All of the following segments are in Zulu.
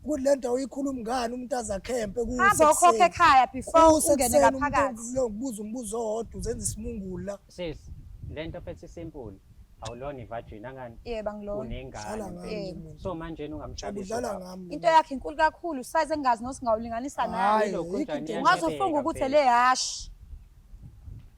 Ukuthi le nto awuyikhulumi ngani umuntu aze akhempe kuwe. Hamba ukhokhe ekhaya before ungene ngaphakathi. Umuntu ubuza owodwa uzenza isimungulu la. Sis, lento phethe simple. Awulona i-virgin angani? Yebo angilona. Unengane. Yebo. So manje ungamshabisa. Udlala ngami. Into yakhe inkulu kakhulu size engazi nosingawulinganisa nayo. Ungaze ufunge ukuthi le hashi.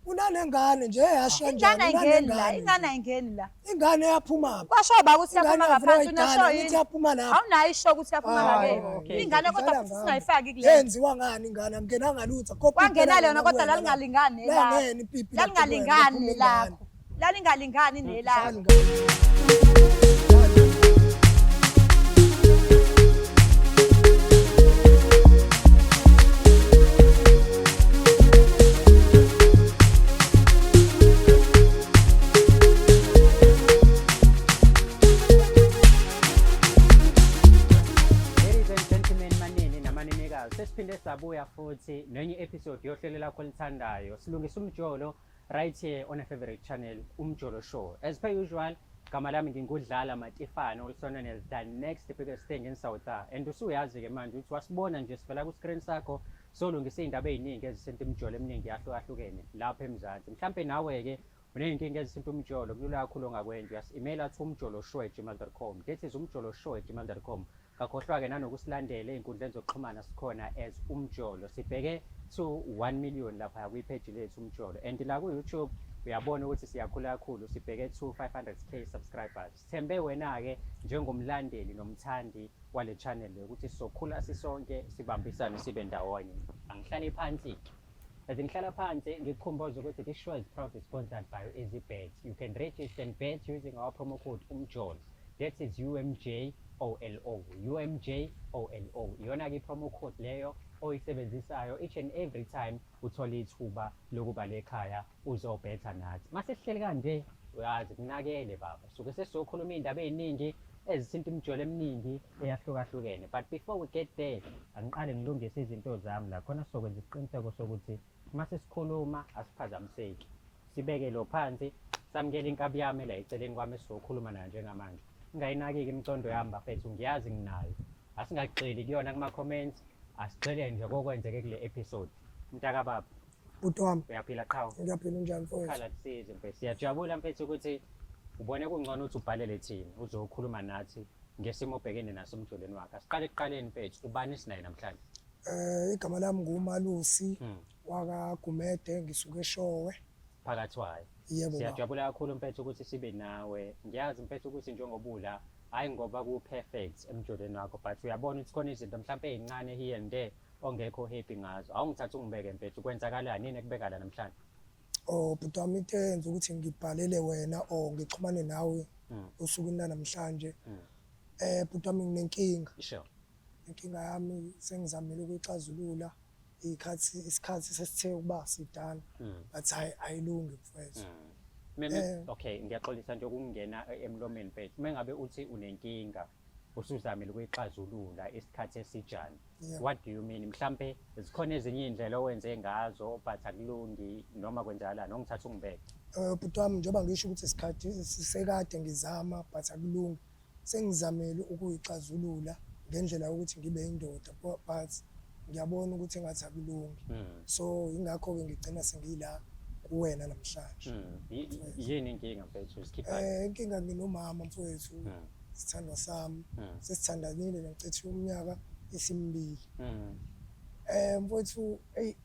Unanengane nje ehasha Ingane ayingeni la, ingane ayingeni la. Ingane yaphuma. Kwasho ba ukuthi yaphuma ngaphansi unasho yini? Ithi yaphuma lapha. Awunayo isho ukuthi yaphuma ngakephi. Ingane kodwa futhi singayifaki kule. Yenziwa ngani ingane? Angenanga lutho. Kwangena lona kodwa lalingalingani nelakho. Langena ipipi. Lalingalingani nelakho. Lalingalingani nelakho. Ladies and gentlemen, manini namanenekazi, sesiphinde sabuya futhi nenye episode yohlelo lakho olithandayo. Silungisa umjolo right here on a favorite channel, Umjolo Show. As per usual, gama lami ngingudlala Matifana, also known as the next biggest thing in South Africa. And usuyazi ke manje ukuthi wasibona nje sivela ku screen sakho solungisa izindaba eziningi ezithinta imijolo eminingi yahlukahlukene lapha eMzansi. Mhlampe nawe ke uney'nkinga ezithinta umjolo, kulula kakhulu ongakwenza. Uyasi-emaila to umjoloshow@gmail.com. That is umjoloshow@gmail.com. Ngakhohlwa-ke nanokusilandela ey'nkundleni zokuxhumana sikhona as Umjolo. Sibheke to 1 million lapha kwipheji lethu Umjolo. And la ku-YouTube uyabona ukuthi siyakhula kakhulu, sibheke to 500k subscribers. Sithembe wena-ke njengomlandeli nomthandi wale channel le ukuthi sizokhula sisonke sibambisane sibe ndawonye. Angihlale phansi-ke. As ngihlala phansi ngikukhumbuza ukuthi this show is proudly sponsored by EasyBet. You can register and bet using our promo code UMJOLO. That is UMJOLO. UMJOLO. Iyona-ke i-promo code leyo oyisebenzisayo each and every time uthola ithuba lokuba lekhaya uzobhetha nathi. Mase sihleli kanje uyazi kunakele baba. Suke sesizokhuluma iy'ndaba ey'ningi ezithinta imijolo eminingi eyahlukahlukene. But before we get there, angiqale ngilungise izinto zami la khona sizokwenza isiqiniseko sokuthi uma sesikhuluma asiphazamiseki. Sibeke lo phansi, samukele inkabi yami la eceleni kwami esizokhuluma nayo njengamanje. Ngingayinaki-ke imicondo yami bafethu, ngiyazi nginayo. Asingagxili kuyona kuma-comments, asigxile nje kokwenzeke kule episode. Mntakababa. Bhuti wami. Uyaphila qhawe? Ngiyaphila, unjani mfowethu? Khala kusize mfethu. Siyajabula mfethu ukuthi ubone kungcono ukuthi ubhalele thina uzokhuluma nathi ngesimo obhekene naso emjolweni wakhe. Asiqale ekuqaleni mfethu, ubani esinaye namhlanje? Igama lami nguMalusi wakaGumede, ngisuke eShowe. Phakathi wayo. Yebo. Siyajabula kakhulu mfethu ukuthi sibe nawe. Ngiyazi mfethu ukuthi njengoba ula hayi ngoba ku perfect emjolweni wakho, but uyabona ukuthi khona izinto mhlawumbe ezincane here and there ongekho happy ngazo. Awungithatha ungibeke mfethu, kwenzakalani yini ekubeka la namhlanje? Oh bhuti wami, into eyenza ukuthi ngibhalele wena or ngixhumane nawe osukwini lanamhlanje, bhuti wami, nginenkinga. Inkinga yami sengizamile ukuyixazulula ikhathi, isikhathi sesithe ukuba sidana, but hayi, ayilungi mfowethu. Okay, ngiyaxolisa nje ukungena emlomeni mfethu. Uma ngabe uthi unenkinga usuzamile ukuyixazulula isikhathi esijani, what do you mean? Mhlambe zikhona ezinye iy'ndlela owenze ngazo but akulungi noma kwenzakalani? Ongithatha ungibeke. Bhuti wami, njengoba ngisho ukuthi isikhathi sisekade ngizama but akulungi, sengizamile ukuyixazulula ngendlela yokuthi ngibe indoda, but ngiyabona ukuthi engathi akulungi. So ingakho-ke ngigcina sengila kuwena namhlanje. Yini inkinga mfethu? Sikhipha. Inkinga, nginomama mfowethu, sithandwa sami, sesithandanile ngicithe umnyaka esimibili. Mfowethu, eyi,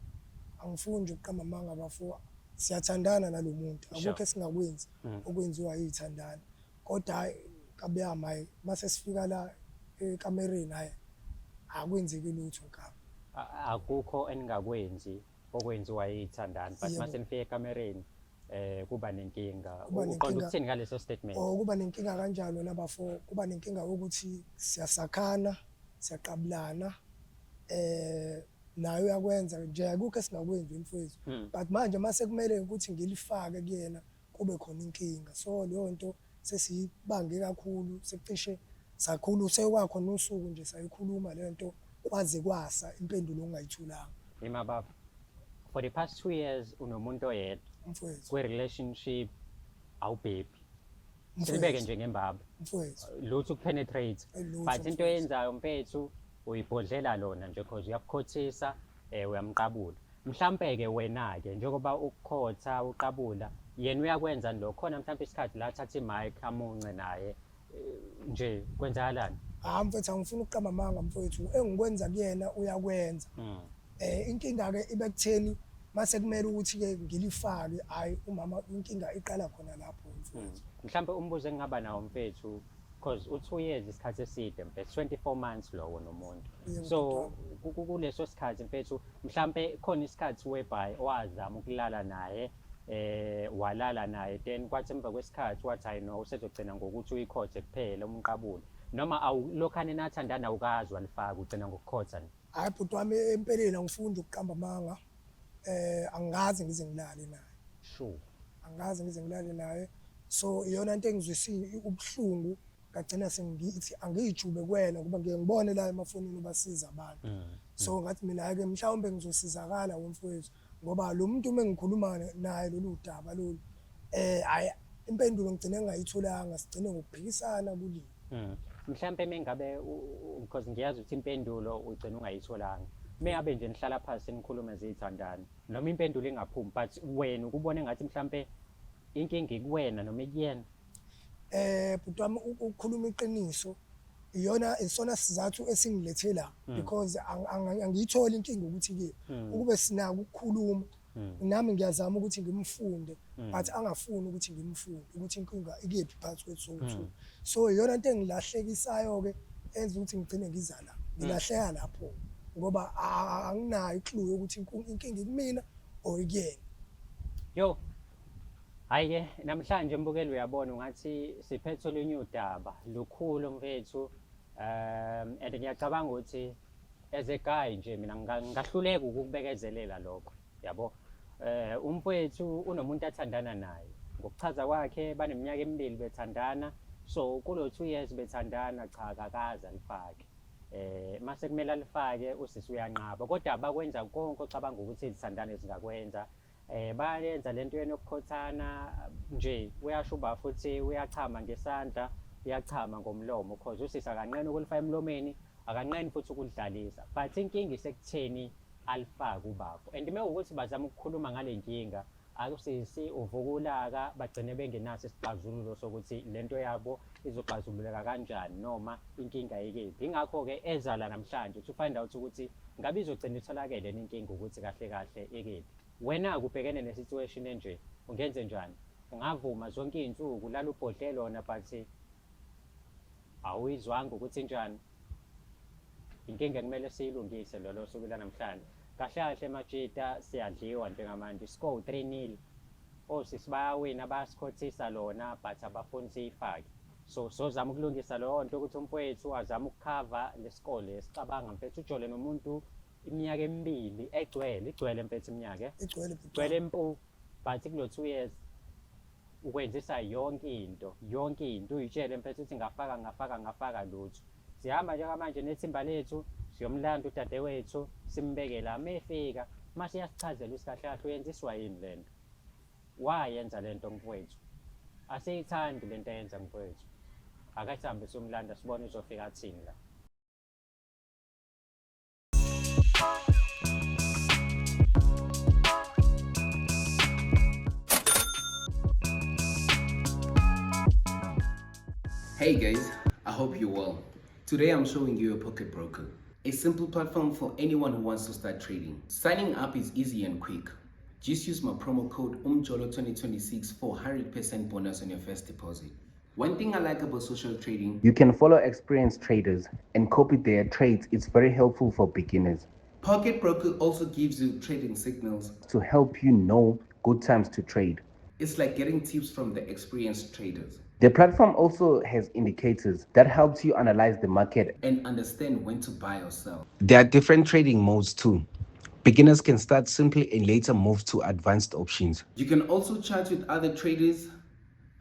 angifuni nje ukuqamba amanga bafo, siyathandana nalo muntu, akukho esingakwenzi okwenziwa yithandana, kodwa hayi nkabi yami, hayi, mase sifika la ekamereni, hayi, akwenzeki lutho nkabi. Akukho eningakwenzi okwenziwa yithandana, but mase nifika ekamereni kuba nenkinga. Uqonda ukuthini ngaleso statement? Oh, kuba nenkinga kanjani wena bafo? Kuba nenkinga ukuthi siyasakhana, siyaqabulana, naye uyakwenza nje, akukho esingakwenzi mfowethu, but manje mase kumele ukuthi ngilifake kuyena kube khona inkinga. So leyo nto sesiyibange kakhulu, sekucishe sakhulu, sekwakhona usuku nje sayikhuluma le nto kwaze kwasa, impendulo ongayitholanga. Ima baba, for the past 2 years unomuntu oyedwa mfowethu kwe-relationship, awubhebhi, silibeke nje ngembaba mfowethu lutho ukupenetrate, Lutho, but into mfowethu. oyenzayo mfethu Uyibhodlela lona nje cause uyakukhothisa eh uyamqabula. Mhlampe ke wena ke njengoba ukukhotha uqabula yena uyakwenza lokho khona mhlampe isikhathi la athatha imic amunce naye eh, nje kwenzakalani? Hayi mfethu angifuni ukuqamba amanga mfethu engikwenza kuyena uyakwenza. Mm. Eh inkinga ke ibe kutheni mase kumele ukuthi ke ngilifake hayi umama inkinga iqala khona lapho mfethu. Mm. Mhlampe umbuzo engingaba nawo mfethu because u-2 years isikhathi eside mfethu 24 months lowo nomuntu so kuleso sikhathi mfethu mhlampe khona isikhathi whereby owazama ukulala naye eh walala naye then kwathi emva kwesikhathi wathi hayi no usezogcina ngokuthi uyikhothe kuphela umqabule noma awulokhane nathandana awukazi walifaka ugcina ngokukhotha nje Hayi bhuti wami empeleni angifundi ukuqamba amanga eh angikaze ngize ngilale naye. Sure. Angikaze ngize ngilale naye. So iyona into engizwisile ubuhlungu ngagcina sengithi angiyijube kuwena ngoba ngiye ngibone la emafonini ubasiza abantu. Mm. So ngathi mina ke mhlawumbe ngizosizakala wemfowethu ngoba lo muntu uma ngikhuluma naye lolu daba lolu eh hayi impendulo ngigcine ngingayitholanga sigcine ngokuphikisana kulini. Mm. Mhlampe mengabe because ngiyazi ukuthi impendulo ugcina ungayitholanga. Mengabe nje nihlala phansi nikhulume zithandani noma impendulo ingaphumi but wena ukubona engathi mhlampe inkinga ikuwena noma ikuyena. Eh bhuti wami ukukhuluma iqiniso iyona isona sizathu esingilethe la mm. because angiyitholi inkinga ukuthi ke mm. ukube sinaka ukukhuluma mm. nami ngiyazama ukuthi ngimfunde mm. but angafuni ukuthi ngimfunde ukuthi inkinga ikephi phakathi kwethu sowu-two mm. so iyona nto engilahlekisayo ke enza ukuthi ngigcine ngiza la ngilahleka lapho ngoba anginayo iclue yokuthi inkinga ikumina or ikuyena yo Hhayi ke namhlanje mbukeli uyabona ungathi siphethe olunye udaba lukhulu mfethu and ngiyacabanga ukuthi as a guy nje mina ngingahluleka ukukubekezelela lokho yabo eh umfowethu unomuntu athandana naye ngokuchaza kwakhe baneminyaka emibili bethandana so kulo 2 years bethandana cha akakaze alifake eh mase kumele alifake usisi uyanqaba kodwa bakwenza konke ocabanga ukuthi izithandane zingakwenza Eh bayenza lento yenu yokukhothana nje uyasho uba futhi uyachama ngesandla uyachama ngomlomo cause usisi akanqeni ukulifaka emlomeni akanqeni futhi ukulidlalisa but inkinga isekutheni alifake ubafo and uma ukuthi bazama ukukhuluma ngale nkinga akusisi uvuka ulaka bagcine bengenaso isixazululo sokuthi lento yabo izoxazululeka kanjani noma inkinga ikephi ingakho-ke eza la namhlanje to find out ukuthi ngabe izogcina itholakele inkinga ukuthi kahle kahle ikephi Wena-ke ubhekene ne-situation enje, ungenze njani? Ungavuma zonke iy'nsuku ulale ubhodle lona but awuyizwanga ukuthi injani? Inkinga ekumele siyilungise lolo suku lanamhlanje. Kahle kahle majita siyadliwa njengamanje, score 3 nil. Osisi bayawina bayasikhothisa lona but abafuni siyifake. So sozama ukulungisa leyo nto ukuthi umfowethu azame ukukhava lesikole esicabanga mfethu ujole nomuntu iminyaka emibili egcwele igcwele mfethu iminyaka eh? Igcwele bhuti. Igcwele mpu but kulo 2 years ukwenzisa yonke into yonke into uyitshele mfethu ukuthi ngafaka ngafaka ngafaka lutho sihamba njengamanje nethimba lethu siyomlanda udadewethu simbeke la mefika mase uyasichazela ukuthi kahle kahle uyenziswa yini lento wayenza lento mfowethu asiyithandi lento ayenza mfowethu ake sihambe siyomlanda sibone uzofika athini la. Hey guys, I hope you're well. Today I'm showing you a PocketBroker, a simple platform for anyone who wants to start trading. Signing up is easy and quick. Just use my promo code UMJOLO2026 for 100% bonus on your first deposit. One thing I like about social trading, you can follow experienced traders and copy their trades. It's very helpful for beginners. PocketBroker also gives you trading signals to help you know good times to trade. It's like getting tips from the experienced traders. The platform also has indicators that helps you analyze the market and understand when to buy or sell. There are different trading modes too. Beginners can start simply and later move to advanced options. You can also chat with other traders,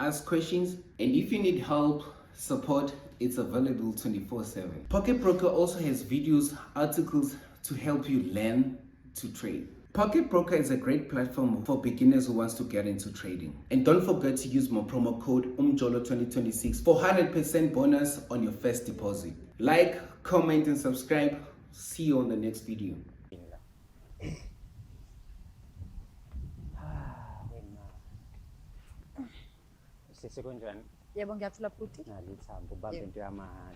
ask questions, and if you need help, support, it's available 24/7. PocketBroker also has videos, articles to help you learn to trade. PocketBroker is a great platform for beginners who wants to get into trading. And don't forget to use my promo code UMJOLO2026 for 100% bonus on your first deposit. Like, comment, and subscribe. See you on the next video. Ah, wena. Sisi kunjani? Yebo ngiyaphila bhuti. Nalithambo ubambe into yamahhala.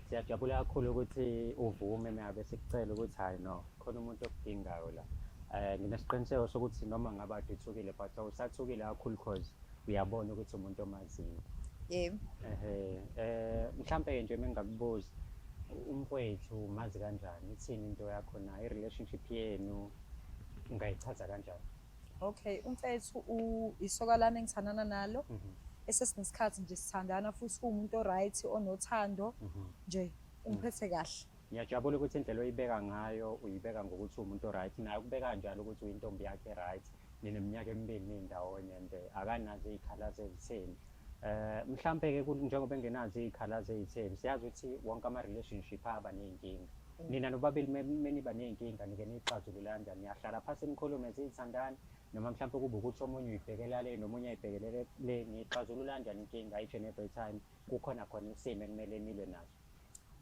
Siyajabula kakhulu ukuthi uvume mengabe sikucela ukuthi hayi no khona umuntu okudingayo la. Eh nginesiqiniseko sokuthi noma ngabe aduthukile but awusathukile kakhulu cause uyabona ukuthi umuntu omaziyo. Yebo. Ehhe eh mhlambe nje mengingakubuza umfowethu umazi kanjani ithini into yakho naye i-relationship yenu ungayichaza kanjani? Okay, umfethu isoka lami engithandana nalo. Esesinesikhathi nje sithandana futhi uwumuntu o-right onothando nje ungiphethe kahle. Ngiyajabula ukuthi indlela oyibeka ngayo uyibeka ngokuthi uwumuntu o-right naye ukubeka kanjalo ukuthi uyintombi yakhe right nineminyaka emibili nindawonye and akanazo iy'khalazo ezitheni. Mhlampe-ke njengoba engenazo iy'khalazo ey'theni siyazi ukuthi wonke ama-relationship aba ney'nkinga. Nina nobabili meniba ney'nkinga nike niyixazulule kanjani? Niyahlala phasi nikhulume ziy'thandani noma mhlampe kube ukuthi omunye uyibhekela le nomunye ayibhekelele le niyixazulula kanjani inkinga each and every time kukhona khona isimo ekumele nilwe naso?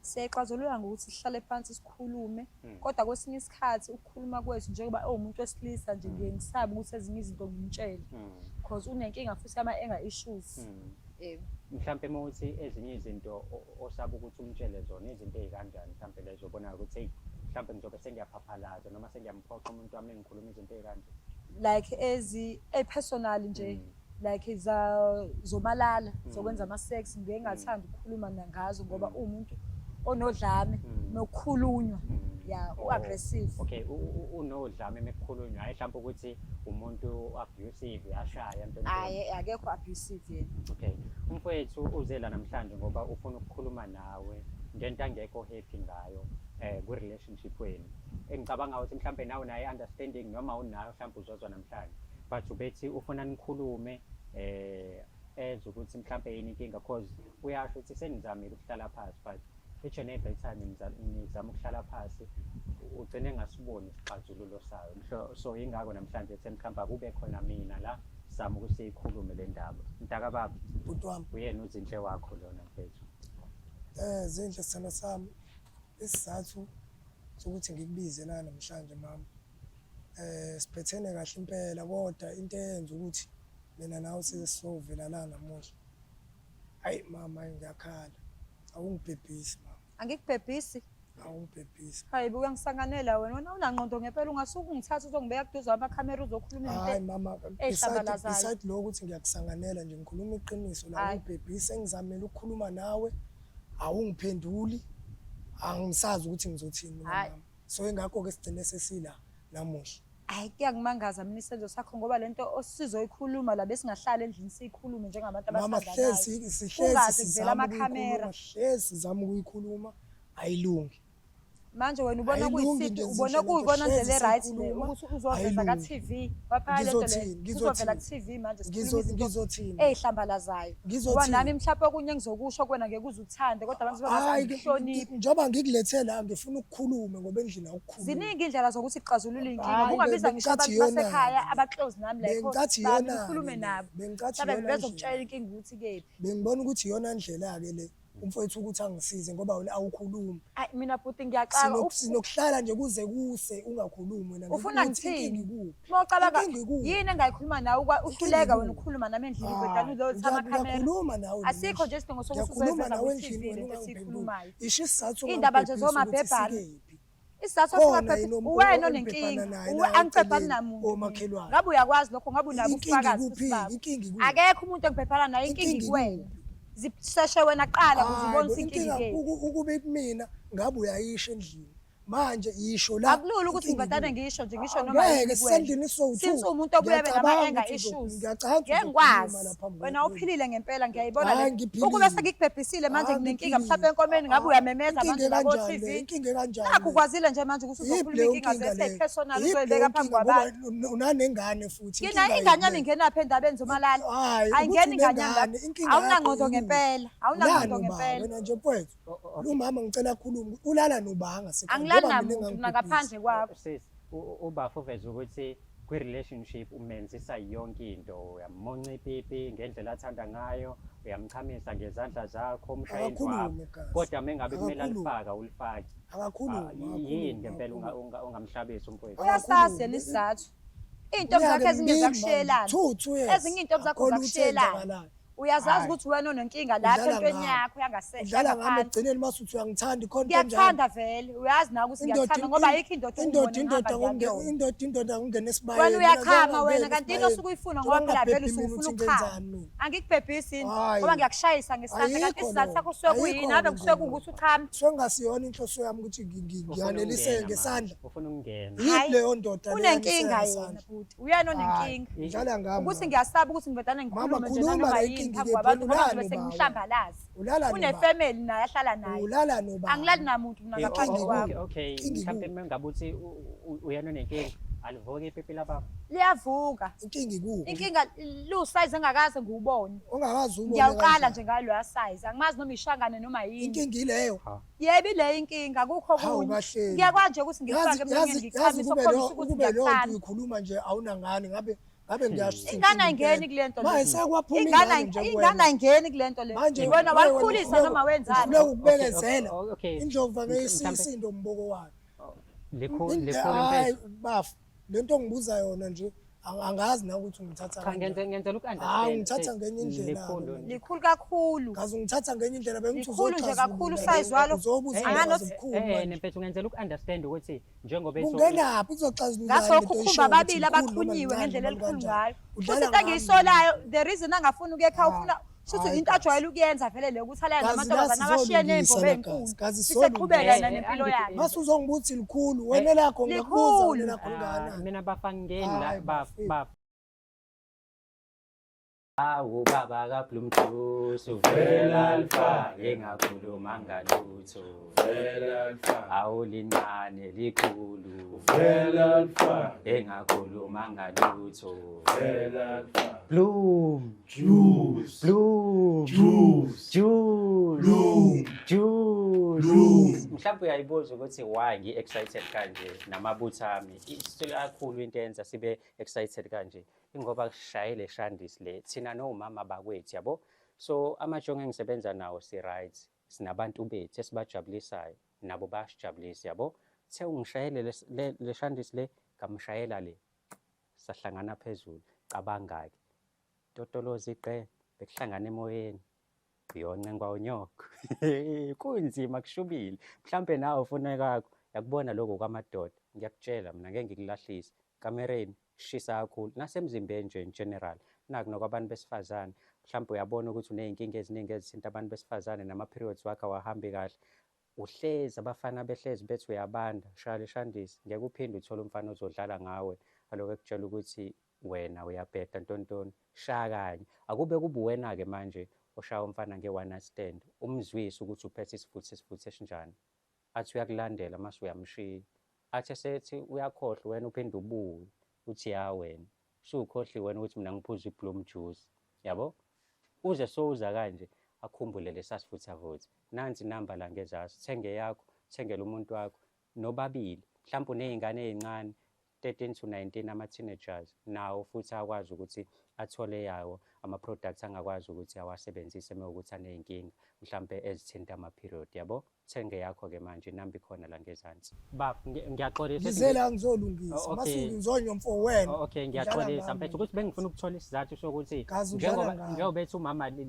Siyayixazulula ngokuthi sihlale phansi sikhulume kodwa kwesinye isikhathi ukukhuluma kwethu njengoba ewumuntu wesilisa nje ngiye ngisabe ukuthi ezinye izinto ngimtshele cause unenkinga futhi yama-anger issues. Yebo. Mhlampe uma uthi ezinye izinto osaba ukuthi umtshele zona izinto ey'kanjani mhlampe lezo obonayo ukuthi eyi mhlampe ngizobe sengiyaphaphalaza noma sengiyamphoqa umuntu wami engikhuluma izinto ey'kanje. Like ezi personal nje like za zomalala zokwenza ama-sex ngiye ngingathandi ukukhuluma ngazo ngoba uwumuntu onodlame nokukhulunywa ya u-aggressive. Okay, unodlame mekukhulunywa hayi mhlawumbe ukuthi umuntu abusive ashaya into. Hayi akekho abusive yena. Okay, umfowethu uze la namhlanje ngoba ufuna ukukhuluma nawe ngento angekho happy ngayo kwi-relationship wenu. Engicabanga ukuthi mhlambe nawe unayo understanding noma unayo mhlambe uzozwa namhlanje. But ubethi ufuna nikhulume ezwe ukuthi mhlambe yini inkinga cause uyasho ukuthi senizamile ukuhlala phansi but each and every time nizama ukuhlala phansi ugcine engasiboni isixazululo sayo. So ingakho namhlanje ethe mhlawumbe akube khona mina la sizama ukuthi siyikhulume le ndaba. Mntaka baba, Bhuti wami. Uyena uZinhle wakho lona mfethu. Zinhle sithando sami, isizathu sokuthi ngikubize la namhlanje mama. Siphethene kahle impela kodwa into eyenza ukuthi mina nawe size sizovela la namuhla. Hayi mama, ngiyakhala. Awungibhebhisi mama. Angikubhebhisi. Awungibhebhisi. Hayi bo uyangisanganela wena. Wena unangqondo ngempela ungasuke ungithathe uzongibeka kuduze amakhamera uzokhuluma into. Hayi mama, ehlambalazayo. beside lokho ukuthi ngiyakusanganela nje ngikhuluma iqiniso la awungibhebhisi engizamela ukukhuluma nawe awungiphenduli. Angisazi ukuthi ngizothini mina mama. So ingakho ke sigcine sesila namuhla. Hayi kuyangimangaza mina isenzo sakho ngoba lento osizoyikhuluma la besingahlala endlini siyikhulume njengabantu Mama, abathandanayo. sihlezi Kungaze kuvele sizama amakhamera. ukuyikhuluma, hlezi sizama ukuyikhuluma ayilungi. Manje wena ubona Ayilungi kuyisiphi, nje ubona zinhle kuyikona lento, ndlela e-right le sikhuluma, ukuthi uzoveza ka ayilungi. TV. Waphaya lento le. Ngizothini, Uzovela ngizothini? ku TV manje sikhuluma izinto Ngizothini? ey'hlambalazayo. Ngizothini? Ngoba nami mhlawumbe okunye engizokusho kuwena ngeke uze uthande kodwa abantu Hhayi, bangahloniphi. njengoba ngikulethe la ngifuna ukukhuluma ngoba endlini awukhulumi. Ziningi indlela zokuthi kuxazulule inkinga. Hhayi, Ungabiza ngisho bengicathi abantu iyona basekhaya le. aba-close nami la ekhona, Bengicathi bami, iyona ngikhulume le. nabo. Bengicathi Mhlawumbe iyona bezokutshela ndlela. inkinga ukuthi kephi. Bengibona ukuthi iyona ndlela-ke le umfowethu ukuthi angisize ngoba wena awukhulumi. Ayi mina bhuti ngiyaxaka. Sinokuhlala nje kuze kuse ungakhulumi wena. Ufuna Ngikuthi ngithini? inkinga ikuphi? Uma ucabanga Inkinga ikuphi? yini engayikhuluma nawe uhluleka Inkinga wena ikuphi? ukukhuluma nami endlini Ah, bhedana uzothatha amakhamera. Ngiyakhuluma nawe Asikho nje. nje isidingo sokuthi Ngiyakhuluma uzoyiveza nawe ku-T V endlini lento wena esiyikhulumayo. ungangiphenduli. Isho isizathu Indaba nje ongangibhebhisi ukuthi zomabhebhana. sikephi. Isizathu Khona sokungabhebhi, yini uwena obhebhana onenkinga. naye Uwe la angicebhani eceleni, namuntu. omakhelwane. Ngabe uyakwazi lokho, ngabe unabo Inkinga ubufakazi ikuphi? futhi baba. Inkinga ikuphi? Akekho umuntu engibhebhana naye, inkinga Inkinga ikuwena. ikuphi? Zisheshe wena kuqala ukuze Hayi ubone bo, ukuthi inkinga inkinga ikephi. ukube kumina ngabe uyayisho endlini. Manje yisho la. Akulula ukuthi inkinga ngibhadane ikuphi? ngisho nje, ngisho noma Ngeke, yini kuwena. sisendlini sowu-two. Since uwumuntu obuye abe Ngiyacabanga nama-anger ukuthi issues. ngiyacabanga ukuthi Ngeke uzokhuluma ngikwazi. la phambi Wena kwethu. uphilile ngempela, ngiyayibona Hhayi, le. ngiphilile. Ukube sengikubhebhisile manje Hhayi, nginenkinga, ngiphilile. mhlawumbe enkomeni ngabe uyamemeza Inkinga manje labo ekanjani TV. le? Inkinga ekanjani Nakhu le? ukwazile nje manje ukuthi Yiphi uzokhuluma leyo inkinga nkinga zethu leyo? eyi-personal Yiphi leyo uzoyibeka phambi nkinga? Ngoba kwabantu. unanengane futhi, Ngina inkinga ingane yami yini le? ingenaphi endabeni zomalala? Hhayi, ukuthi Ayingeni ingane yami unengane, lapho. inkinga yakho Awunangqondo ikuphi? ngempela, Ulala awunangqondo nobani ngempela. wena nje mfowethu? Umama ngicela akhulume, ulala nobani ngasekhaya? Angilali Ngoba mina namuntu mina engangibhebhisi. ngaphandle kwakho. Sis, ubafo uveza ukuthi Kwi-relationship umenzisa yonke into, uyamunca ipipi ngendlela athanda ngayo, uyamchamisa ngezandla zakho, umshaye indlwabu. Akakhulume gazi. Kodwa mengabe kumele Akakhulume. alifake awulifaki. Akakhulume, Ah, akakhulume, yini ngempela akakhulume. ungamhlabisi umfowethu? Uyasazi yena isizathu. Iy'ntombi zakho ezinye zakushiyelana. 2 years. Ezinye iy'ntombi zakho Akukho lutho zakushiyelana. eyenzakalayo. Uyazazi Hhayi. ukuthi wena unenkinga lapha Udlala entweni ngami. yakho yangasese. Udlala ngami ekugcineni mase uthi uyangithanda ikhona into enjalo. Ngiyakuthanda vele, uyazi nawe ukuthi Indoda ngiyakuthanda ngoba ayikho indoda indoda ongibona indoda ngihamba ngiyakuyona. indoda indoda ungena esibayeni. Wena uyakhama wena Mina kanti into osuke uyifuna ngoba phela vele usuke ufuna ukuchama. Angikubhebhisi yini Hhayi. ngoba ngiyakushayisa ngesandla kanti Ayikho isizathu leyo. sakho kusuke kuyini Ayikho ave leyo kusuke nto. kuwukuthi uchame. Suke kungasiyona inhloso yami ukuthi Ufuna ngiyaneliseke ukungena ngesandla. manje, Ufuna ukungena. Yini Hhayi. leyo ndoda leyo Unenkinga yaneliseka yena ngesandla? bhuti, uyena onenkinga. Udlala ngami. Ukuthi mama. ngiyasaba ukuthi ngivele Mama, ngikhulume nje khuluma nanoma le yini inkinga phambi kwabantu ngoba iphendulane ngizobe baba. sengimhlambalaza. Ulala nobani? Unefamily naye ahlala naye. Ulala nobani? Angilali namuntu mina Eh, ngaphandle Inkinga kwami. Okay, okay. Inkinga Mhlawumbe ikuphi? uma ngabe uthi uyena onenkinga, alivuki ipipi lababa. Liyavuka. Inkinga ikuphi? Inkinga lu-size engakaze ngiwubone. Ongakazi ubone Ngiyawuqala kanjani? nje ngaloya size. Angimazi noma ishangane noma yini. Inkinga ileyo. Yebo ileyo inkinga akukho Hawu okunye. kahleni. Ngiyakwazi nje ukuthi ngikufake Yazi emlonyeni yazi yazi ngichamise kube okukhombisa lo ukuthi kube leyo nto ngiyakuthanda. uyikhuluma nje awunangane ngabe ngabe ngiyasho ukuthi Ingane inkinga ayingeni impela. kule nto le. Manje sekwaphuma Ingane ingane nje ingane kuwena. ayingeni kule nto le. Manje Wena wena walikhulisa uhluleka- noma wenzani? uhluleka ukubekezela. Okay, okay. Indlovu Mhlampe- angeyisisindo umboko wayo. Likhulu Into- likhulu Hayi impela. bafo, lento ongibuza yona nje angazi na ukuthi ungithatha Cha kanjani. ngenzela Hayi uku-understand. ungithatha ngenye indlela. Likhulu. Likhulu kakhulu. Ngaze ungithatha ngenye indlela bengithi Likhulu nje kakhulu uzoxazulula. usize walo. Uzobuza Anganothi- indaba zobukhulu manje. Nempethu ngenzela uku-understand ukuthi njengoba ethi- Kungenaphi kuzoxazulula Ngasokho ukhumba ababili abaxhunyiwe ngendlela elikhulu ngayo. Futhi into engiyisolayo the reason angafuni ukuya ekhaya ufuna shuthi Hayi, into ajwayele ukuyenza vele le ukuthi alale Gazi namantombazane la abashiye sizolungisa ney'mbobo la, ey'nkulu. gazi. Gazi Siseqhubeka sizolungisa. yena nempilo yakhe. Mase uzongibuza likhulu wena lakho ngiyakubuza Likhulu. wena lakho Ah, lingakanani. mina bafa ngeni la Hayi, baf bafethu. baf Awu baba kaBloom Juice uvela alifake engakhulumanga lutho Vela alifake. Awu lincane likhulu Vela alifake. engakhulumanga lutho Vela alifake. Bloom Juice. Bloom Juice. Juice Bloom. Juice Bloom. Mhlawumbe uyayibuza ukuthi why ngi-excited kanje namabutho ami. Isitshela kakhulu into eyenza sibe excited kanje. Ingoba kushaye le shandisi le thina nomama bakwethu yabo. So amajongo engisebenza nawo si right, sinabantu bethu esibajabulisayo nabo bayasijabulisa yabo. Uthe ungishayele le shandisi le ngamshayela le sahlangana phezulu. Cabanga-ke totolozi iqe bekuhlangana emoyeni uyoncengwa unyoko kunzima kushubile mhlampe nawe ufuna kwakho yakubona lokho kwamadoda ngiyakutshela mina ngeke ngikulahlise kamereni kushisa kakhulu nasemzimbeni nje in general naku nokwabantu besifazane mhlampe uyabona ukuthi uney'nkinga eziningi ezithinta abantu besifazane nama-periods wakho awahambi kahle uhlezi abafana behlezi bethi uyabanda shaya leshandisi ngeke uphinde uthole umfana ozodlala ngawe alokhu ekutshela ukuthi wena uyabheda ntontoni shaya kanye akube kube uwena-ke manje oshaya umfana nge-one night stand umzwise ukuthi uphethe isivuthu isivuthu esinjani athi uyakulandela mase uyamshiya athi esethi uyakhohlwa wena uphinde ubuye uthi ya wena usukhohliwe wena ukuthi mina ngiphuza i-bloom juice yabo uze sowuza kanje akhumbule lesasivuthavutha nansi inamba la ngezasi thenge yakho thengele umuntu wakho nobabili mhlawumbe uney'ngane ey'ncane 13 to 19 ama-teenagers nawo futhi akwazi ukuthi athole yawo ama-products angakwazi ukuthi awasebenzise uma kuwukuthi aney'nkinga mhlampe ezithinta ama-period yabo thenge yakho-ke manje inamba ikhona la ngezansi baf ngiyaxolisa Ngize la ngizolungisa. Oh, okay. Masuke ngizonyomfo wena. Oh, okay Udlala ngiyaxolisa ngami. mfethu ukuthi bengifuna ukuthola isizathu sokuthi Gazi udlala njengoba ngami. njengoba ethi umama Gazi,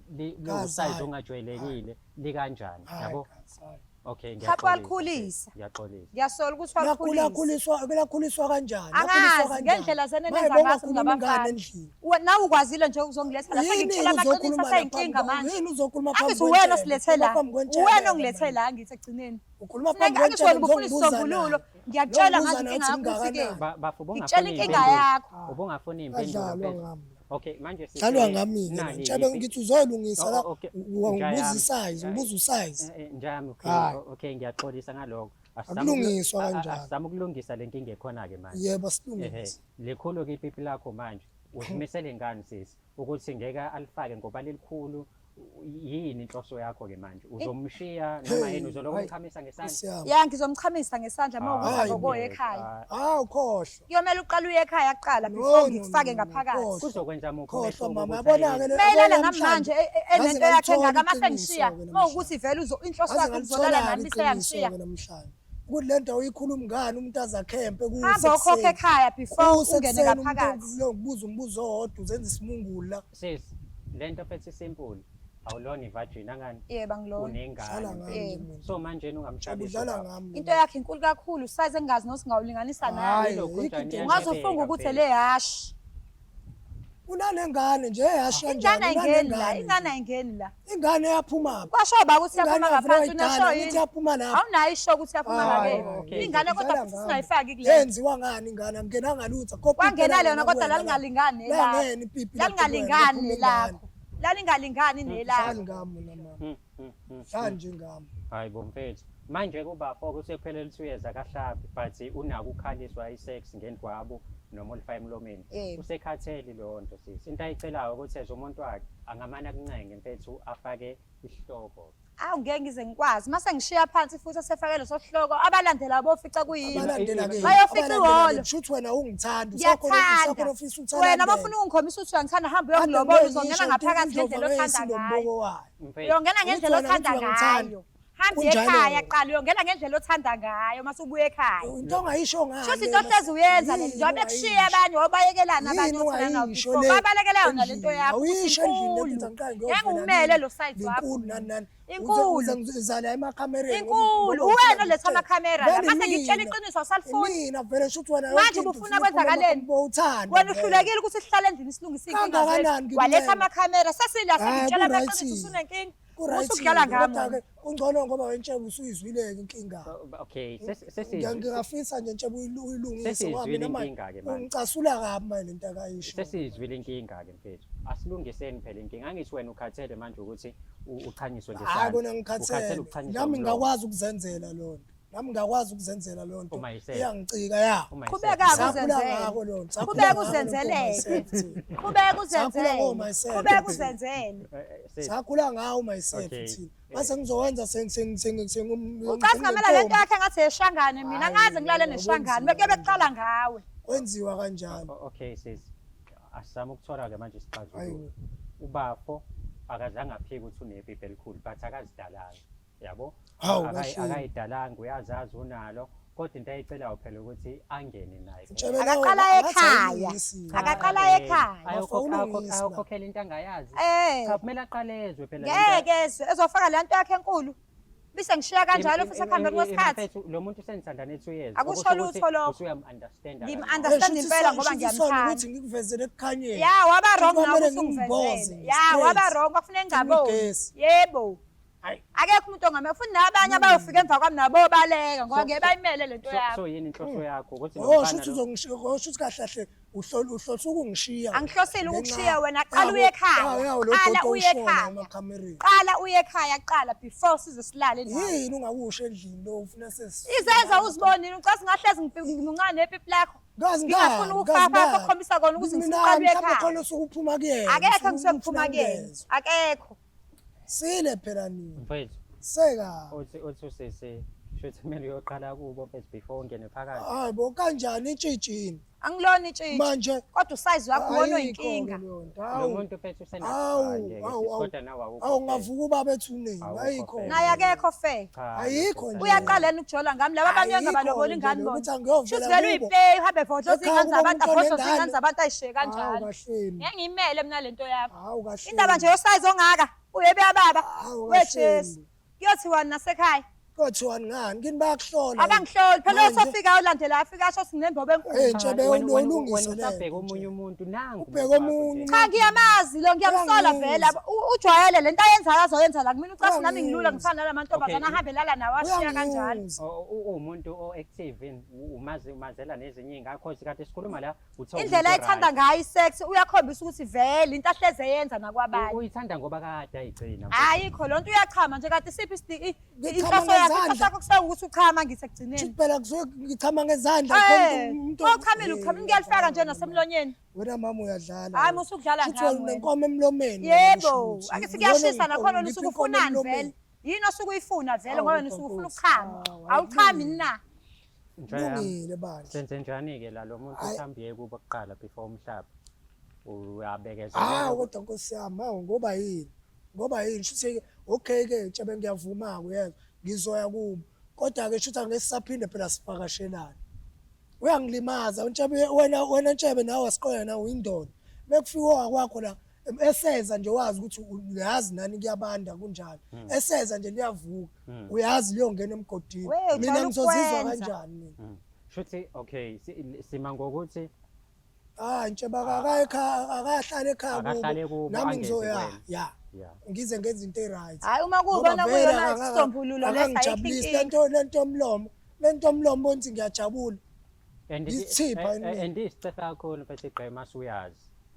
liwusayizi hayi. ongajwayelekile likanjani Hayi, yabo gazi, hayi. okay Mhlawumbe ngiyaxolisa walikhulisa. ngiyaxolisa Ngiyasola ukuthi walikhulisa. Lakhuliswa lakhuliswa kanjani? Lakhuliswa Angazi kanjani? ngendlela Maye zenenza ngazo bongakhuluma ingane nabafana. endlini. Nawe ukwazile nje ukuzongiletha la Yini sengitshela amaqiniso uzokhuluma aseyinkinga lapha? manje. Yini uzokhuluma phambi Angithi uwena kwentshebe? osilethe la. Ukhuluma phambi kwentshebe Uwena wena ongilethe manje. la ngithi ekugcineni. Ukhuluma phambi Angithi kwentshebe wena ubufuna ngizongibuza isisombululo. naye. Ngiyakutshela Ngizokubuza ngazi nawe inkinga ukuthi yakho ukuthi-ke. ingakanani. Bafo Ngitshela ubungafuni inkinga iy'mpendulo yakho. ubungafuni iy'mpendulo Adlalwa mfethu ngami. okay manje sisi Dlalwa ngami ke nali Ntshabe ngithi uzoyilungisa Oh, la oh, okay. ungibuza Njayami. isize, ngibuza usize. Njayami okay Hayi. okay ngiyaxolisa ngalokho Asizame Akulungiswa kanjalo. Asizame ukulungisa le nkinga ekhona-ke manje Yebo Ehe, silungise. likhulu-ke ipipi lakho manje uzimisele ngani sisi ukuthi ngeke alifake ngoba lelikhulu Yini inhloso yakho ke manje? Uzomshiya noma yini uzolokhu umchamisa ngesandla? Ya ngizomchamisa ngesandla uma ukuthi Hayi, akokoye ekhaya. Hawu khohlwa. Kuyomele uqale uye ekhaya kuqala No, before no, ngikufake no, no, ngaphakathi. khohlwa. Kuzokwenza muphi Khohlwa umehluko mama, ukuthi yabona-ke aye- le- Mayelana yabona nami manje namhlanje, enento ngaze yakhe ngalithola engaka mase iqiniso-ke ngishiya namhlanje. uma ukuthi vele uzo inhloso Ngaze yakhe uzolala ngalithola-ke nami seyangishiya. iqiniso-ke namhlanje. Ukuthi le nto awuyikhulumi ngani umuntu aze akhempe kuse Hamba ukhokhe ekuseni. ekhaya before Kuse ungene ekuseni umuntu ngaphakathi. uyokubuza umbuzo owodwa uzenza isimungulu la. Sis, lento phethe simple. Awulona i-virgin angani? Yebo angilona. Unengane. Dlala ngami Yebo. nje mina. So manje yena ungamshabisa. Udlala ubaba. ngami. Into yakhe inkulu kakhulu size engazi nosingawulinganisa nayo. Hayi, Lokhu ayikho njani into Ungaze Iyashebeka ufunge ukuthi phela. le hashi. Unanengane nje ehasha Ingane kanjani? ayingeni la, Unanengane. ingane ayingeni la. Ingane yaphuma phi? Kwasho ba ukuthi Ingane yaphuma yavele ngaphansi wayidala, unasho ngithi yini? yaphuma lapho. Awunayo isho ukuthi yaphuma Hayi, ngakephi. okay. Ingane kodwa Udlala futhi ngami. singayifaki kule. Yenziwa ngani ingane? Angenanga lutho. Akukho pipi Kwangena elangena lona kodwa kuwena la. lalingalingani nelakho. Langena ipipi lapho kuwena, Lalingalingani laphuma ingane. nelakho. Lalingalingani nelakho. Dlali ngami mina mama. Dlali nje ngami. Hayi bo mfethu. Manje kubafo kusekuphelele 2 years akahlabi but unako ukukhaliswa i-sex ngendwabu noma olifaka emlomeni. Yebo. Usekhathele leyo nto sisi. Into ayicelayo ukuthi as umuntu wakhe angamane akuncenge mfethu afake isihloko. Awu ngeke ngize ngikwazi. Mase ngishiya phansi futhi esefake leso sihloko abalandela bofica kuyini. Abalandela ke. Bayofica ihholo. Kusho ukuthi wena ungithanda. Usakhona Ngiyakuthanda. usakhona ofisa uthanda. Wena uma ufuna ukungikhombisa ukuthi uyangithanda hamba uyongilobola uzongena ngaphakathi ngendlela othanda ngayo. Mfethu. Uyongena ngendlela Ukuthi wena othanda uthi uyangithanda. ngayo. Hamba uye Kunjalo. ekhaya kuqala uyongena ngendlela othanda ngayo mase ubuye ekhaya. Into ongayisho ngani? Shuthi into ohlezi uyenza le njengoba bekushiya abanye wabayekelana abanye Yini othanda nabo ungayisho before. le Babalekela yona lento endlini? yakho ukuthi Awuyisho endlini le nto inkulu. ukuthi angiqale Ngeke ngiyovela umele nini, lo side wakho. Inkulu nani nani. Inkulu. Uze ngizala emakhamereni. Inkulu. ngoba ufuna Uwena oletha ngikutshele. amakhamera la. Vele Mase ngikutshela mina. iqiniso awusalifuni. Mina vele shuthi wena Manje yonke into ubufuna ufuna kwenzakaleni? ukukhuluma ubowuthanda Wena vele. uhlulekile ukuthi sihlale endlini silungise iy'nkinga Kangakanani zethu. Waletha ngikumele? amakhamera. Sesila Hhayi, sengikutshela ku-right. amaqiniso usunenkinga. Ku-right Usukudlala ngami. Kodwa-ke kungcono ngoba wentshebe usuyizwile-ke inkinga. Okay, Ngingafisa nje ntshebe uyilungise ngoba Sesiyizwile mina manje inkinga-ke manje. ungicasula kabi manje lento akayisho. Sesiyizwile inkinga ke mfethu. Asilungiseni phela inkinga. Angithi wena ukhathele manje ukuthi uchanyiswe Hayi ngesandla. kona Ukhathele ngikhathele. ukuchanyiswa Nami ngomlomo. ngingakwazi ukuzenzela loo nto. Nami ngingakwazi ukuzenzela loo nto. Uma yiself. Iyangicika ya. Uma yiself. Qhubeka Sakhula uzenzele. ngako loo nto. Sakhula Qhubeka ngako loo nto uzenzelele. myself thina. Qhubeka Sakhula uzenzele. ngo-myself. Qhubeka uzenzele. Sis, Sakhula ngawo myself Okay. thina. Mase ngizowenza seng seng seng seng Ucathi ngamela lento yakhe ngathi yeshangane mina Hhayi, ngaze ngilale neshangane bekuye bekuqala ngawe. Kwenziwa kanjalo. Okay sis. Asizame ukuthola ke manje isixazululo. Hayi. Ubafo akazange aphike ukuthi unepipi elikhulu but akazidalanga. Yabo? Hawu, kahle. Akayidalanga uyazazi unalo kodwa into ayicelayo phela ukuthi angene naye. Ntshebe Akaqala lawo, ngathi ekhaya. ayilungisi. Akaqala ekhaya. Bafo, ulungisa. Ayokhokhela into angayazi. Eh. Cha kumele aqale ezwe phela. le nto. Ngeke ezwe ezofaka le nto yakhe enkulu. Bese ngishiya kanjalo futhi ekuhambeni kwesikhathi. Mfethu, lo muntu usenithandane 2 years. Akusho Okusho ukuthi lutho lokho. Usuyam-understand-a Ngim- kangcono. understand Eh, shuthi impela ngoba shuthi isona ngiyamthanda. ukuthi ngikuvezele ekukhanyeni. Ya waba wrong Shuthi nawe kwamele ukuthi ngimboze ungivezele. Ya straight. waba wrong kwakufuneka ngingaboni. Ngimgesi. Yebo. Akekho umuntu ongamele futhi nabanye abayofika emva kwami nabo baleka ngoba ngeke bayimele lento yakho. So yini inhloso yakho ukuthi lo Oh, mfana shuthi lo- uzongishiya, oh, shuthi kahle kahle uhlol uhlose ukungishiya. Angihlosile Ngenxa- ukukushiya wena, qala uye ekhaya. Yawo, yawo, lo Qala doti uye owushona ekhaya. emakhamereni. Qala uye ekhaya kuqala before size silale nawe. Yini ungakusho endlini lo ufuna sesi. Izenza uzibonile ucathi ngahlezi ngimuncane nepipi lakho. Ngazi Ngingafuni ngani, ukufaka ngazi ngani. ukukhombisa kona ukuthi Mina ngifuna uqala uye mhlawumbe ekhaya. khona osuke uphuma kuyena. Akekho usuke engisuke ngiphuma ufuna kuyena. ukungezwa. Akekho. Sile phela nina. Mfethu, Seka. uthi usisi shuthi kumele uyoqala kubo mfethu before ungene phakathi. Hayi bo kanjani itshitshini? Angilona itshitshi. Manje Kodwa usize wakho uwona ayikho oyinkinga. leyo nto. Lo Hawu. muntu mfethu Hawu, usenakho hawu, hawu. kodwa nawe awukho Awu fair. ngavuka ubaba ethuneni. Awukho Ayikho. fair. Naye akekho fair. Cha, Ayikho nje. Uyaqala yena ukujola ngami laba abanye Ayikho ongabaloboli nje ingane le bona. ukuthi angiyovela Shuthi vele kubo. uyiplay uhambe vodloza Ekhaya iy'ngane kuba zabantu umuntu avohloze onengane. iy'ngane zabantu ayishiye Hawu kanjalo. kahleni. Ngeke ngiyimele mina lento yakho. Hawu kahleni. Indaba nje yosize ongaka uyebe yababa. Hawu WeJesu. kahleni. Kuyothiwani nasekhaya? Kothiwani ngani? Kini bayakuhlola. Abangihloli phela Manje- osofika ulandela afika asho sinembobo enkulu. Eh, nje Cha, be wena ulungise le usabheka nto omunye nje. umuntu nangu Ubheka umuntu wakho omunye nje. Cha ngiyamazi lo ngiyamsola Uyangibuza. vele ujwayele lento ayenzayo azoyenza la kumina ucathi nami ngilula Uyangibuza. ngifana nala mantombazane Okay. ahambe lala nawo ashiya kanjalo. Uyangibuza. Uwumuntu o-active in umazi umazela nezinye iy'ngane cause kade sikhuluma la uthe Indlela uwumuntu ayithanda o-right. ngayo isex uyakhombisa ukuthi vele into ahleze eyenza nakwabanye. Uyithanda ngoba kade ayigcina. Ayikho lonto uyachama nje kade siphi Ngichama inhloso yakho kahle ngezandla. sakho kusaka ukuthi uchama ngithi ekugcineni. Shuthi phela kusuke ngichama ngezandla khona Eh, umuntu uchamile uchamile ngiyalifaka nje nasemlonyeni. Wena mama uyadlala. Hayi musu ukudlala Shuthi ngami. wena wena. unenkomo emlomeni. wena Yebo, shuthi. ake sikuyashisa nakhona Ngiphi usuke inkomo ufunani emlomeni? vele. Yini osuke uyifuna vele Awu, ngoba wena usuke ufuna Nkosi. ukuchama. Awu, Awuchami akulungile. na? Nja yami, Kulungile bandla. senze njani-ke la lo muntu Hhayi. uhambe uye kubo kuqala before umhlaba uyabekezela Hawu kodwa nkosi yami, hawu ngoba yini? Ngoba yini? Shuthi okay ke tshebe ngiyavuma-ke uyezwa. Ngizoya kubo. Kodwa-ke shuthi angeke sisaphinde phela sivakashelane. Uyangilimaza uNtshebe wena wena Ntshebe nawe asiqoya nawe uyindoda. Mekufika owakwakho la eseza nje wazi ukuthi uyazi nani kuyabanda kunjani. Eseza nje liyavuka. Uyazi liyongena emgodini. We, Mina ujwayele ngizozizwa ukwenza. kanjani mina? Shuthi okay sima ngokuthi Ah Ntshebe akakaye ekhaya akahlale ekhaya Akahlale kubo, Nami angezi ngizoya kuwena. ya. ya Ngize ngenze into e-right. Hayi uma Ngoba kuwubona vele kuyona isisombululo leso ayikho akangijabulisi inkinga. lento lento yomlomo lento yomlomo bonthi ngiyajabula and Isithipha yini? and isicefe kakhulu mfethu igqema suyazi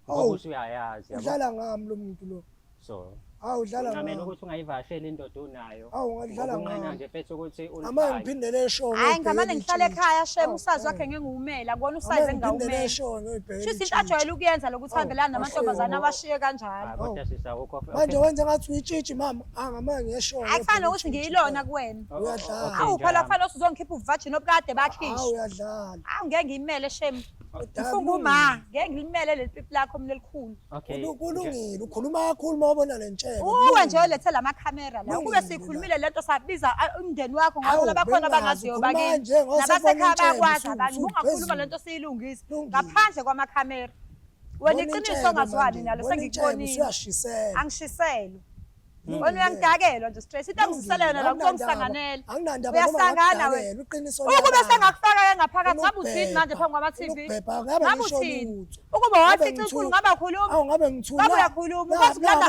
Awu. ngoba usuyayazi yabo udlala ngami lo muntu lo so hawu udlala uncamela ngami ukuthi ungayivasheli indoda unayo Awu, ungadlala Ngoba unqena ngami. nje mfethu ukuthi amane ulifake ngiphindele eshowe Hayi ngamane ngihlale ekhaya shem Awu, usazi wakhe eh. ngeke ngiwumele akubona usazi amane ngiphindele engingawumela. eshowe ngiyoyibhekela Shuthi into itshitshi. ajwayele ukuyenza lokuthi Awu, hambelana namantombazane awu. awashiye kanjalo. Hayi, kodwa sisi awukho manje wenze ngathi uyitshitshi mama angamane ngiyeshowe Hayi kufana nokuthi ngiyilona kuwena. Uyadlala. Awu phela kufanele ukuthi uzongikhipha uvajini obukade hawu bakhishwa. uyadlala Awu ngeke ngiyimele shem. Kodwa Ngifunga uma ngeke ngilimele leli pipi lakho mina elikhulu. okay Kulungile ukhuluma kakhulu uma ubona le ntshebe Uwe nje olethe la makhamera la. Kube Kulungile siyikhulumile lento sabiza umndeni wakho Hawu, ngoba bakhona bengazi, abangaziyo ukhuluma bakini. kanje, ngoba Nabasekhaya sebona intshebe, bayakwazi abanye. Ungakhuluma usuphezulu. lento siyilungise Kulungile. ngaphandle kwamakhamera. Wena Bona iqiniso intshebe ongazwani manje, nalo bona intshebe, sengikubonile. usuyashisela Angishiselwe. Kulungile. Wena uyangidakelwa nje straight. Into angisisele yona la kuzongisanganela. Anginandaba noma Uyasangana wena. ngakudakela, iqiniso Ukube liyababa. sengakufaka ke ngaphakathi ngabe uthini manje Unokubhebha, phambi kwama-TV? unokubhebha, ngabe Ngabe ngisho uthini? lutho. Ukuba Ngabe wafica inkulu ngithule. ngabe ukhuluma. Awu ngabe ngithula. Ngabe uyakhuluma. Ukwazi ukulanda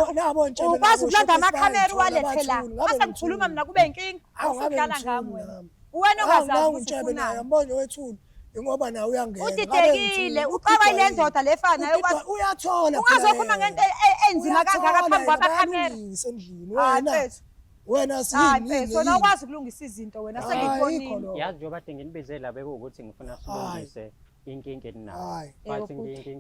ukwazi ukulanda amakhamera uwalethe la. Mase ngikhuluma mina kube inkinga. Awu ngabe Usudlala ngami ngithule wena. nami. Uwena Awu ongazazi nangu ukuthi Ntshebe naye ufunani. ambonye wethule ingoba naye uyangena. Ngabe Udidekile, ngithule. uxakwa yile ndoda le efana nayo Udidwa- ukwazi- Uyathola. Ungazokhuluma phela ngento yena. enzima kangaka Uyathola phambi yena, kwamakhamera. bayalungisa endlini. Hayi Wena mfethu. wena Hayi siyini mfethu, yini, wena yini? ukwazi ukulungisa izinto wena Hayi, sengikubonile. ayikho lokho. yazi njengoba kade nginibize la bekuwukuthi ngifuna silungise inkinga eninayo Hayi. but Yebo, futhi.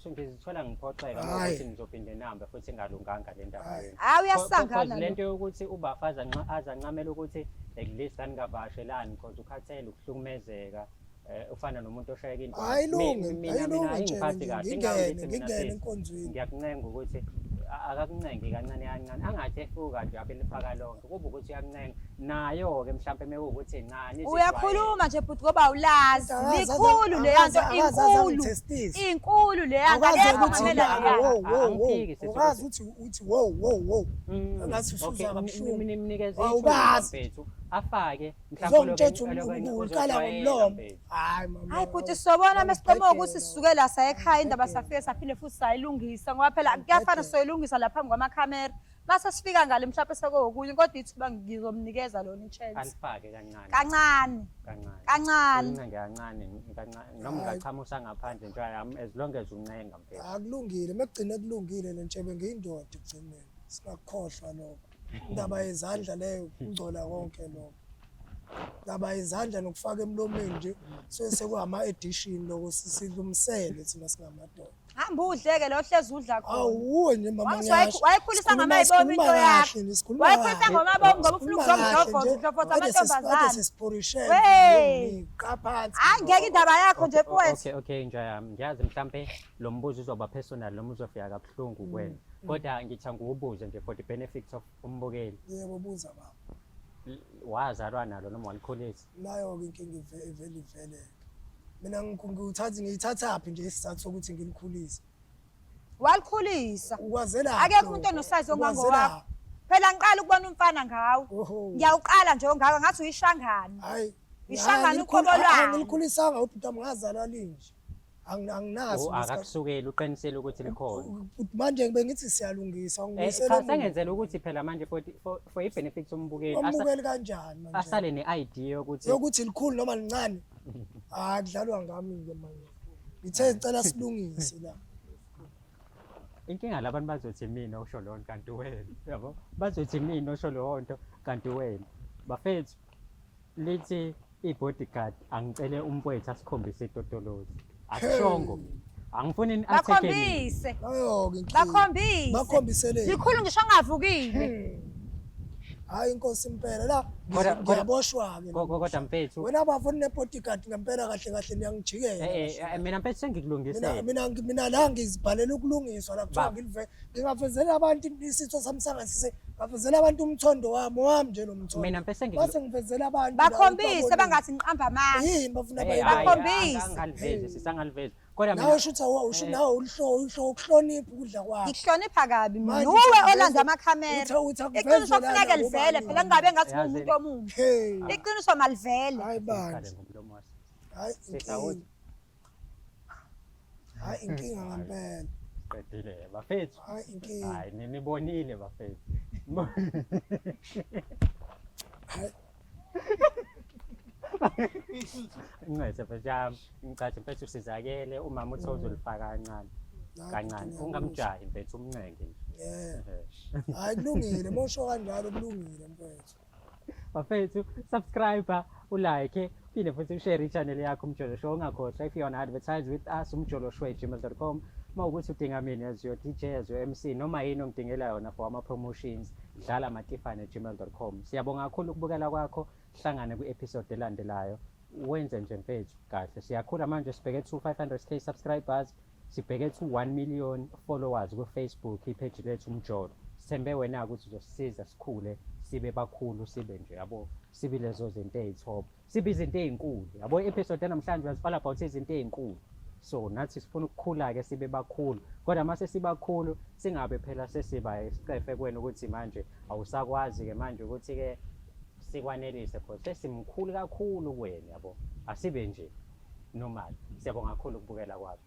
ngizithola ngiphoxeka Hhayi. ngokuthi nizophinde nihambe futhi ingalunganga le ndaba Hhayi. yenu. Hhayi, uyasangana Cause le lo. nto yokuthi ubafazi azancamela ukuthi at least aningavakashelani because ukhathele ukuhlukumezeka ufana nomuntu oshayeka into. Hhayi, ilunge, Mina hhayi, mina ilunge ayingiphathi nje, kahle. ngingene, Ingakho ngithi mina ngingene sisi, enkonzweni. Ngiyakuncenga ukuthi akakuncengi kancane kancane angathi efuka nje abelifaka lonke kube ukuthi uyakuncenga nayo-ke mhlawumpe mekuwukuthi ncane izijwayele. Uyakhuluma nje bhuti ngoba awulazi. Akaze- Likhulu leya nto akaze- akaze inkulu. angithestise. Inkulu leya nto Awukazi akekho ukuthi ongamela na- leya. wo, wo, wo. Angifiki sisi Awukazi ukuthi uthi wo wo wo. Engathi Okay, usuzwa kabuhlungu. nimnikeze ithuba Awukazi. mfethu afake mhlawumbe Uzongitshela olokhu- uqala uzojwayela, ngomlomo. mfethu. Hayi mama. Hayi bhuti sobona mesiqoma ukuthi sisuke la saya ekhaya indaba safike saphinde futhi sayilungisa ngoba phela kuyafana soyilungisa la phambi kwamakhamera. Mase sifika ngale mhlawumbe sekuwokunye kodwa ithuba ngizomnikeza lona i-chance. Alifake kancane. Kancane. Kancane. Kancane. Uncenge kancane kancane noma Hayi. ungachama usangaphandle nje as long as uncenga mfethu. Akulungile, mekugcine kulungile le ntshebe ngiyindoda ekugcineni. Singakukhohlwa lokho. Indaba yezandla leyo kungcola konke lokho. Indaba yezandla nokufaka emlomeni nje suke sekuwama-edition lokho silumsele thina singamadoda. Hamba udleke lo hlezi udla khona. Awuwe nje mama Wangithi wayikhulisa ngamayibomu into yakho. Wayikhulisa ngamabomu ngoba ufuna ukuzomdlovoza udlovoza amantombazane. sesiphorishele Wey. qaphansi. Hayi ngeke indaba yakho nje mfowethu. Okay, okay nja yami. Ngiyazi mhlampe lo mbuzo uzoba personal noma uzofika kabuhlungu kuwena. Kodwa ngithi angiwubuze nje for the benefit of umbukeli. Yebo buza baba. Wazalwa nalo noma walikhulisa? Nayo-ke inkinga ivele iveleke. Mina ngiwuthatha ngiyithathaphi nje isizathu sokuthi ngilikhulise. Walikhulisa. Ukwazelaphi? Akekho umuntu onosayizi ongangowakho. Phela ngiqala ukubona umfana ngawe. Oho. Ngiyawuqala nje ongaka ngathi uyishangane. Hayi. Ishangane uqobo lwayo. Angilikhulisanga ubhuti wami ngazalwa linje. Anginaso. Oh, akakusukeli uqinisele ukuthi likhona. Manje bengithi siyalungisa ungibuyisela Cha emuva. sengenzela ukuthi phela manje for i-benefit yombukeli Umbukeli kanjani manje? asale ne-idea yokuthi Yokuthi likhulu noma lincane. Hayi kudlalwa ngami ke manje. Ngithe ngicela silungise la. Inkinga labantu bazothi mina osho leyo nto kanti wena, yabo? Bazothi mina osho leyo nto kanti wena. Bafethu, lithi i-bodyguard angicele umfowethu asikhombise itotolozi. Akushongo. Angifuni ni-attack mina. Bakhombise. Nayo-ke inkinga. Bakhombise. Bakhombisele. Likhulu ngisho angavukile. Hayi inkosi impela la ngiyaboshwa-ke. Kodwa mfethu. Wena bafo nine-bodyguard ngempela kahle kahle niyangijikela. Eh, eh, mina mfethu sengikulungisele. Mina la ngizibhalela ukulungiswa la kuthiwa ngilive ngingavezela abantu isitho sami sangasise ngavezela abantu umthondo wami wami nje lo mthondo. Mina mfethu sengi Base ngivezela abantu. Bakhombise bangathi ngiqamba amanga. Yini bafuna Eh, hayi, Bakhombise. Angalivezi sisangalivezi. Kodwa mina Nawe shuthi awu usho nawe ulihlo ukuhlonipha ukudla kwakho. Ngikuhlonipha kabi mina. Manje Uwe uthi olanda akuvezwe- amakhamera. uthi akuvezwe Iqiniso lana kufuneka livele ngobani phela kungabe ngathi Yazi- ngumuntu omubi. Hey. Iqiniso malivele. Hayi bandla. Ngiqale ngomlomo wasi. Hayi Sisawuthi. inkinga. Hayi inkinga ngempela. Qedile bafethu. Hayi inkinga. Hayi ninibonile bafethu. Hayi Ncese mfethu yami, ngicathi mfethu usizakele umama uthe uzolifaka kancane. Hayi, Kancane. ngiyakuzwa. Ungamjahi mfethu umncenge nje. Yeah. Hayi kulungile, mosho kanjalo kulungile mfethu. Bafethu, subscribe, ulike, phinde futhi ushare i-channel yakho Umjolo Show. Ungakhohlwa if you wanna advertise with us umjoloshow@gmail.com. Uma ukuthi udinga mina as your DJ, as your MC, noma yini ongidingela yona for ama-promotions, dlala matifane@gmail.com. Siyabonga kakhulu ukubukela kwakho. Hlangane kwi-episode elandelayo. Wenze nje mfethu kahle. Siyakhula manje sibheke to 500k subscribers, sibheke to 1 million followers ku-Facebook ipage lethu Umjolo. Sithembe wena ukuthi uzosisiza sikhule sibe bakhulu sibe nje yabo sibe lezo zinto ey'top sibe izinto ey'nkulu yabo. I-episode yanamhlanje was all about izinto ey'nkulu, so nathi sifuna ukukhula-ke sibe bakhulu, kodwa mase sibakhulu singabe phela sesiba isicefe kuwena ukuthi manje awusakwazi-ke manje ukuthi-ke sikwanelise cause sesimkhulu kakhulu kuwena yabo. Asibe nje normal. Siyabonga kakhulu ukubukela kwakho.